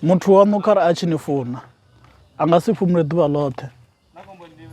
Muthu waṋu kharali a tshi ni funa a nga si fhumule ḓuvha ḽoṱhe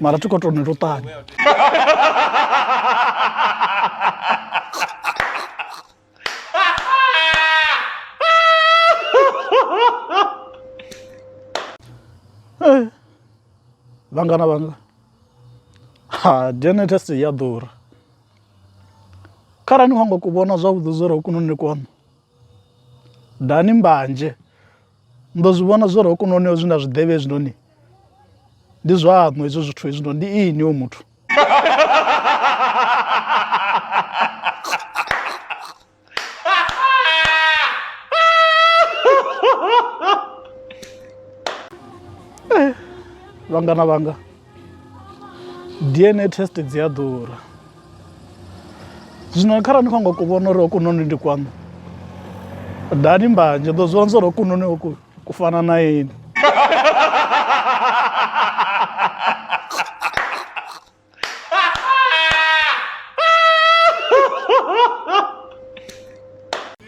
mara thi khou tou ni luṱanya. Vhangana vhanga ha D_N_A test ya ḓura kharali ni khou ngo ku vhona zwavhuḓi zwo ri hokunoni kwaṋu ḓani mbanzhe ni ḓo zwi vhona zwo ri hokunoni hezwi nda zwi ḓivhi hezwinoni ndi zwaṋu hezwo zwithu hezwinoni ndi ini hoyu muthu. Vhangana vhanga D_N_A test dzi a ḓura zwino kharali ni khou nga ku vhona uri hokunoni ndi kwaṋu ḓani mbanzhe ḓo zwi vhona uri hokunoni hoku ku fana na ini.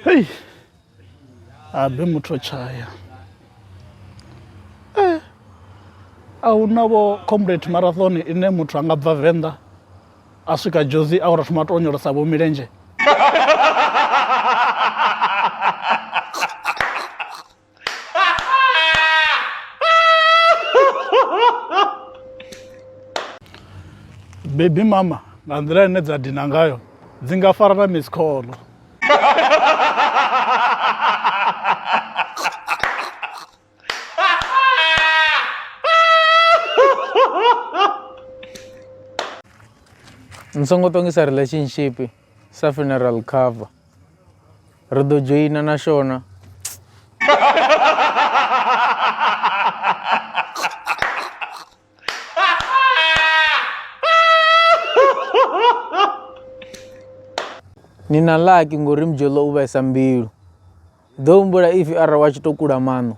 Hei habe muthu o tshaya eh, a hu na vho comrade marathon ine muthu a nga bva venḓa a swika jozi a uri thoma to onyolosa vho milenzhe Baby mama nga nḓila ine dza dina ngayo dzi nga fara na miss call. Ni songo ṱongisa relationship sa funeral cover ri ḓo dzhoina na shona. Ni na lucky ngori mujolo u vhaisa mbilu. Ḓo humbula if arali wa tshi to kula maṋo.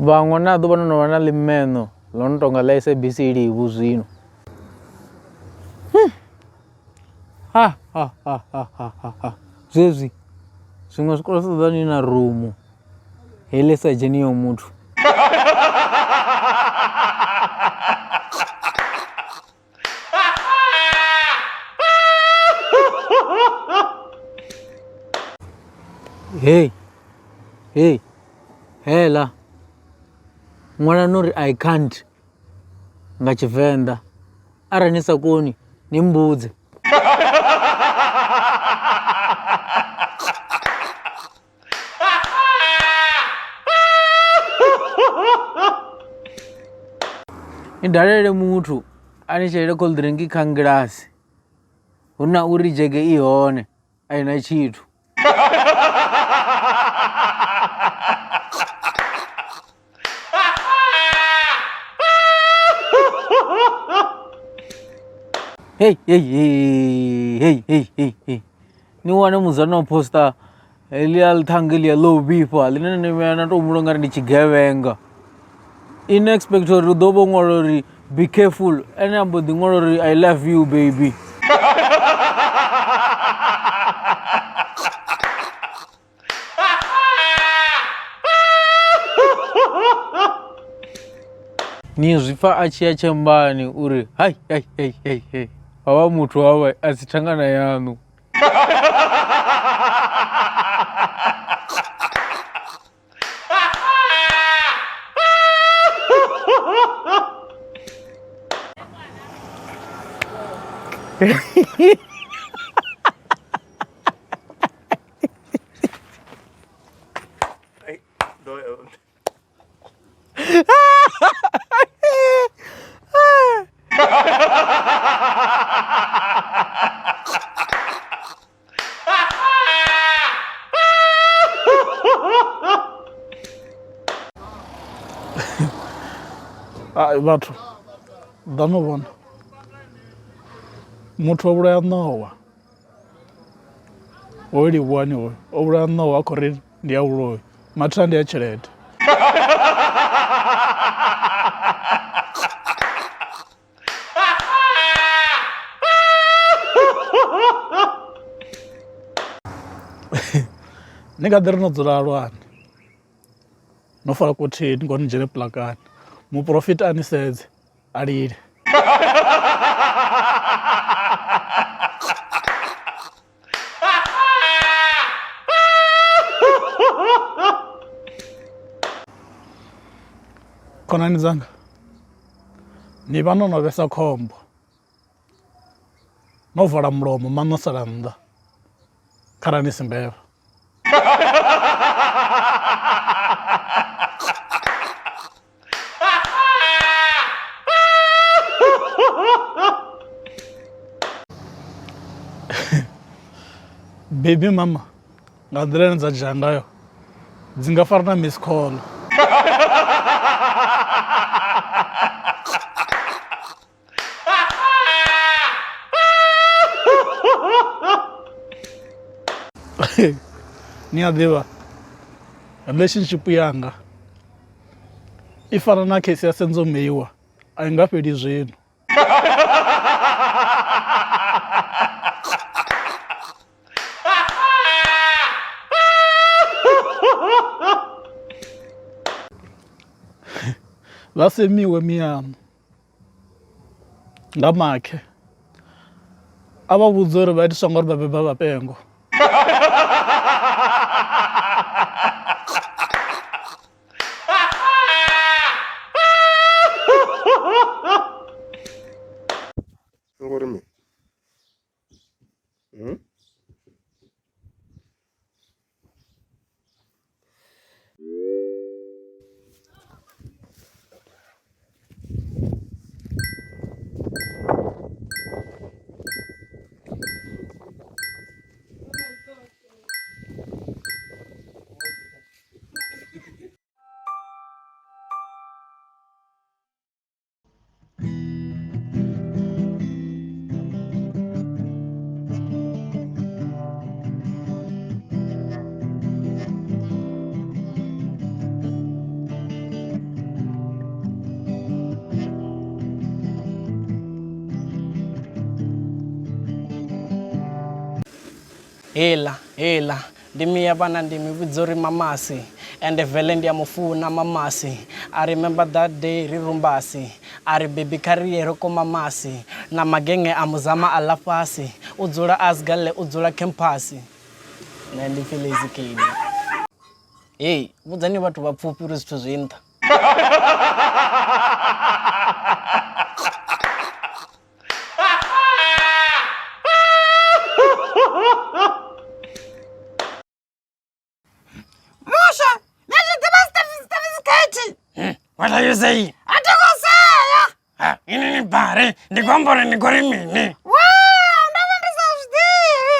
Vhaṅwe na ḓuvha no no vha na ḽimeṋo ḽo no tonga ḽa SABC livhu zwino. Ha ha ha ha ha ha ha zwezwi zwiṅwe zwikolo zwi ṱoḓa ni na rumu heḽi sa dzheniho muthu. Hey hey hela ṅwala no ri I can't nga Tshivenḓa arali ni sa koni ni mmbudze. Ni dalele muthu a ni shelele cold drink kha ngilasi hu na uri dzhege i hone a i na tshithu. Hey hey hey hey hey hey hey ni wane muzana o poster heḽia ḽithanga heḽia ḽo vhifha ḽine ni vhuya na tou humbula ungari ndi tshigevhenga in expect uri u ḓo vha o ṅwala uri be careful ene a mbo ḓi ṅwala uri i love you baby. Ni zwi pfa a tshi ya tshembani uri hai hai hai hai hai havha muthu havha a si thangana yaṋu. Hai vhathu ḓa no vhona muthu o vhulaya ṋowa hoyu livhuwani hoyu o vhulaya ṋowa a khou ri ndi ya vhuloi mathina ndi ya tshelede. Ni kha ḓi ri no dzula lwani no fara kuthihi ni kone dzhene pulakani muporofita a ni sedze a lile. Khonani dzanga ni vha no no vhesa khombo no vala mulomo maṋo sala nnḓa kharali ni si mbevha. Baby mama nga nḓila ine dza dzhia ngayo dzi nga fara na miss call. Ni a ḓivha relationship yanga i fana na case ya Senzo Meyiwa a i nga fheli zwino. Vha semiwe miyaṋu nga makhe a vha vhudza uri vha itiswa ngauri vha beba vhapengo. Ngori mini? Hmm? Heiḽa heiḽa ndi miya vhana ndi mi vhidza uri mamasi ende vele ndi a mufuna mamasi I remember that day ri rumbasi a ri baby kha ri ye ro koma masi na magenge a muzama a ḽa fhasi u dzula asgalle u dzula campus nṋe ndi pfi Lazy Kid. Hey vhudzani vhathu vha pfufhi uri zwithu zwi nṱha. Musha, ni tshi ḓivha certificate. What are you saying? A thi khou sea. Ah, ini ni bare, ndi khou amba uri ni khou ri mini? Wow, ndo vha ndi sa zwi ḓivhi.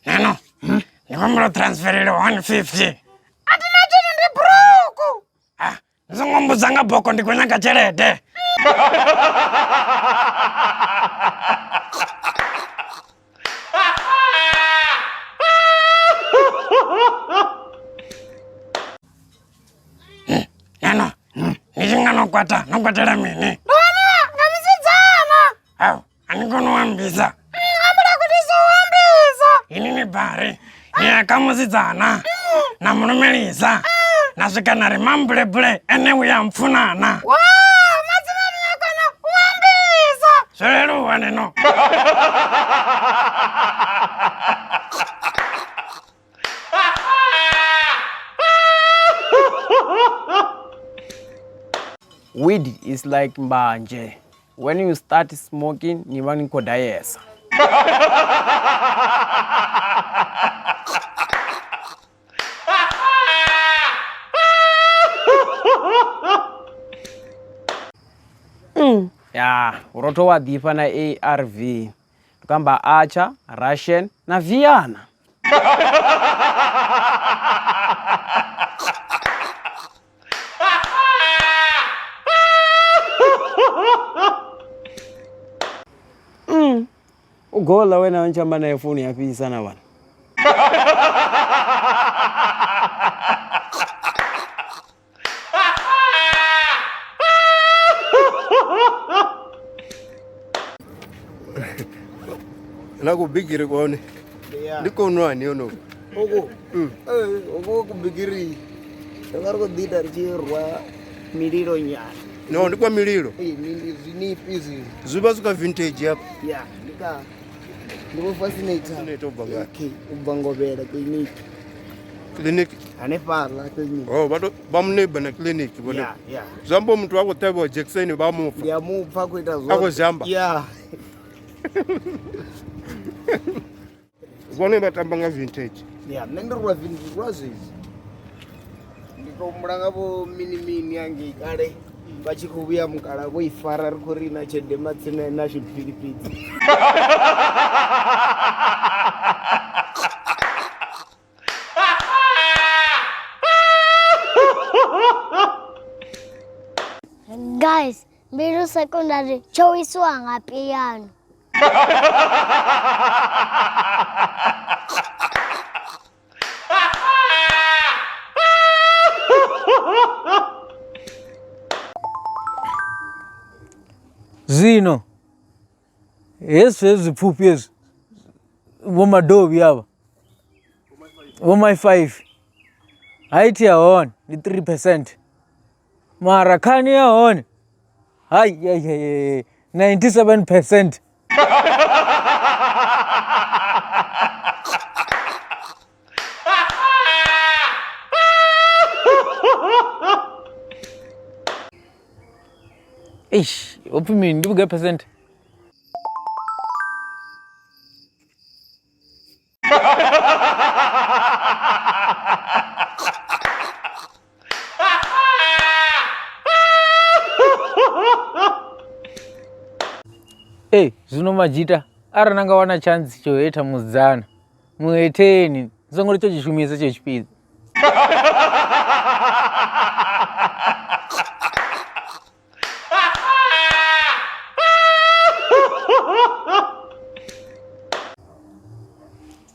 Nano, ndi khou humbela u transferela 150. A thi na tshithu ndi broke. Ah, ni songo mbudza nga boko ndi khou nyaga tshelede. Nano, ni tshi nga no kwata, no kwatela mini? Ndo waniwa nga musidzana. Au, a ni koni u ambisa. Ambela gudisa u ambisa. Ini ni bari, ni ya kha musidzana, na mu lumelisa, na swika na ri mambulebule ene u ya mpfunana. Wow, madzina ni a kona u ambisa. Zwo leluwa neno. Weed is like mbanje. When you start smoking, ni vha ni khou dayesa. Ya, vhurotho wa ḓifha na ARV. Ndi khou amba Archer, Russian na Vienna. U gola wena u tshi amba naye founu ya fhisa na vhana. Na kubigiri kwone ndi konwani yono uku uku kubigiri ri nga ri khou ḓi ita ri tshi rwa mililo nyana. No, ndi kwa mililo. Ee, ndi zwinipi zwi Zwi vha zwi kha vintage hafha. Ya, ndi ka ndi vho fascinator. Fascinator u bva ngafhi? Okay, u bva Ngovhela clinic. Clinic hanefhaḽa clinic. Oh, vha to vha muneighbor na clinic vhone. Ya, ya. Zwi amba muthu a khou ṱhavhiwa jekiseni vha mu pfa. Ndi a mu pfa a khou ita zwoṱhe. A khou zhamba. Ya. Vhone vha tamba nga vintage. Ya, nṋe ndi rwa vintage rwa zwezwi. Ndi tou humbula nga vho mini mini hangei kale vha tshi khou vhuya mukala vho i fara ri khou ri na tshelede matsina na tshipfilifhidzi. Guys, Mbilu Secondary tsho wisiwa nga piano. Zwino hezwi hezwi pfufhi hezwi vho madovhi avha vho my 5 height ya hone ndi 3 percent mara khani ya hone hai hai, hai, 97 percent. Eish, upfi mini ndi vhugai percent? Ei, zwino majita arali na nga wana chance tsho hetha musidzana muhetheni ni songo ri tsho tshi shumisa tsho tshifhidza.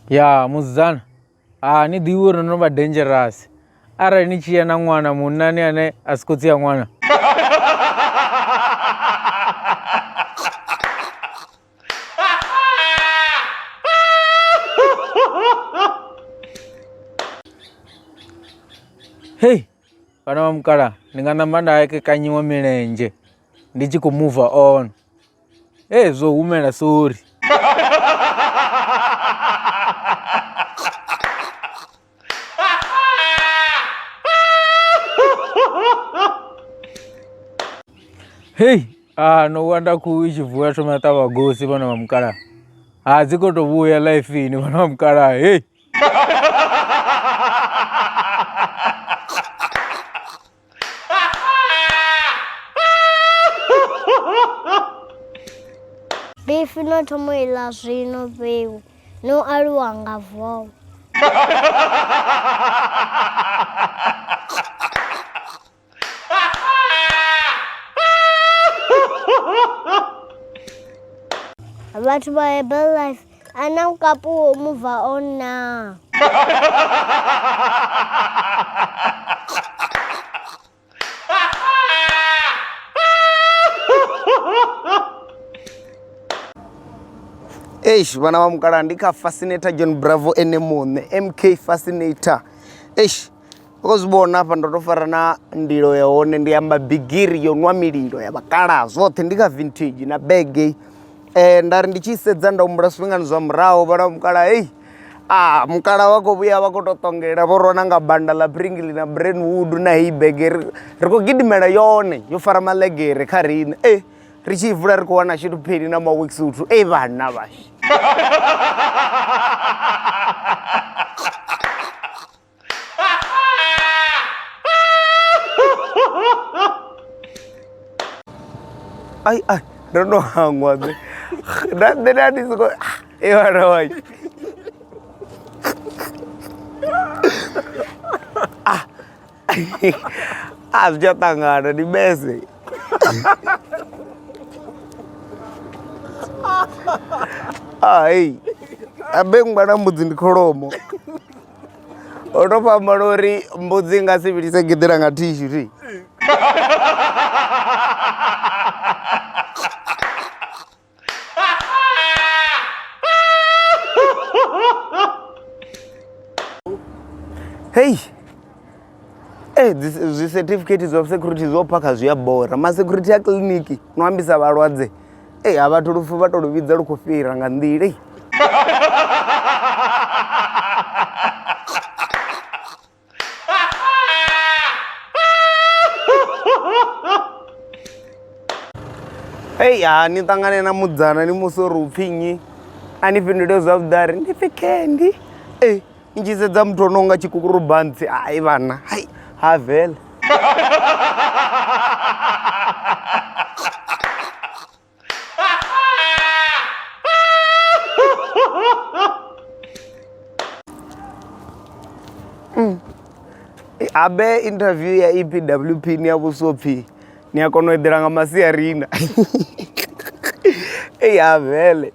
Ya musidzana ha ni ḓivhi uri no no vha dangerous arali ni tshi ya na ṅwana munnani ane a si khotsi ya ṅwana. Hei vhana vha mukalaha ndi nga ṋamba nda ekekanyiwa milenzhe ndi tshi khou mover on. Hey zwo humela sorry. Hei ah no wanda khuhu i tshi vuwa thoma ya ṱavha gosi vhana vha mukalaha. Ha dzi khou tou vhuya ḽaifini vhana vha mukalaha hei. Bifi no thoma u iḽa zwino vheiwe no aluwa nga vowa. Vhathu vha Herbalife a na mukapu wo mubva on naa? Eish vhana vha mukalaha ndi kha Fascinator John Bravo ene muṋe MK Fascinator. Eish u khou zwi vhona hafha ndo to fara na ndilo ya hone ndi amba bigiri yo nwa mililo ya vhakalaha zwoṱhe ndi kha vintage na bege um nda ri ndi tshi sedza nda humbula zwifhingani zwa murahu vhana vha mukalaha hei a mukalaha vha khou vhuya vha khou to ṱongela vho rwana nga banda ḽa Pringle na Brentwood na heyi bege ri khou gidimela yone yo fara maḽegere kha riṋe e ri tshi i vula ri khou wana tshithupheni na maworksuit e vhanna vhashu. Ai ai ndo no hangwa nṋe nda nṋe nda ndi soko e vhana vhashu a zwi tsha ṱangana ndi mese ai abe nngwa na mbudzi ndi kholomo o to fhambana uri mbudzi i nga si vhilise geḓela nga thishu thi. Hei e zwi certificate zwa security zwo phakha zwi a bora. Ma security a kiḽiniki no ambisa vhalwadze ei ha vhathu lufu vha to lu vhidza lu khou fhira nga nḓila. Ei. Hei ha ni ṱangane na mudzana ni musi uri upfhi nnyi a ni fhindule zwavhuḓi a ri ndi pfi Candy. Ei ni tshi sedza muthu o no nga tshikukurubantsi hai vhana hai ha vele. Habe interview ya EPWP ni ya vhudzwa upfhi ni a kona u eḓela nga masiari na. Ei ha vele.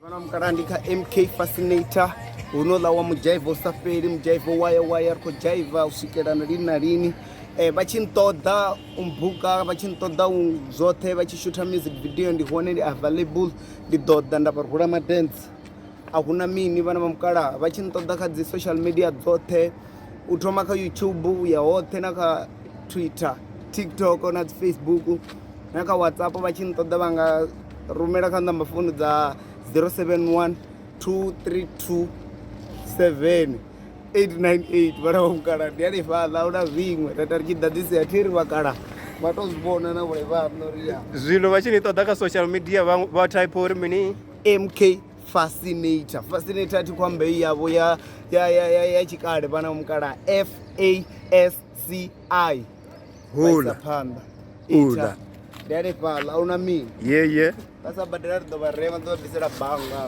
Vhana mukala ndi kha MK Fascinator huno ḽa wa mudzhaiva u sa fheli mudzhaiva waya waya ri khou dzhaiva u swikela na lini na lini eh, vha tshi nṱoḓa u mbuka vha tshi nṱoḓa u zwoṱhe vha tshi shutha music video ndi hone ndi available ndi ḓo ḓa nda vha rula madance a huna mini vhana vha mukalaha vha tshi nṱoḓa kha dzi social media dzoṱhe u thoma kha youtube u ya hoṱhe na kha twitter tiktok na dzi facebook na kha whatsapp vha tshi nṱoḓa vha nga rumela kha namba founu dza 071 232 7 898 vhana vha mukala ndi hanefhaḽa ahuna zwiṅwe tata ri tshi ḓaḓisea thi ri vhakala vha to zwi vhona na vhone vhaṋe uri ya Zwino vha tshi ni ṱoḓa kha social media vha vha type uri mini? MK Fascinator Fascinator thi khou amba heyi yavho ya ya ya ya, ya tshikale vhana vha mukala F A S C I Hula. Vha isa phanḓa Hula. Ita. Ndi hanefhaḽa ahuna mini Ye ye. vha sa badela ri ḓo vha rema ḓo vha bvisela bannga.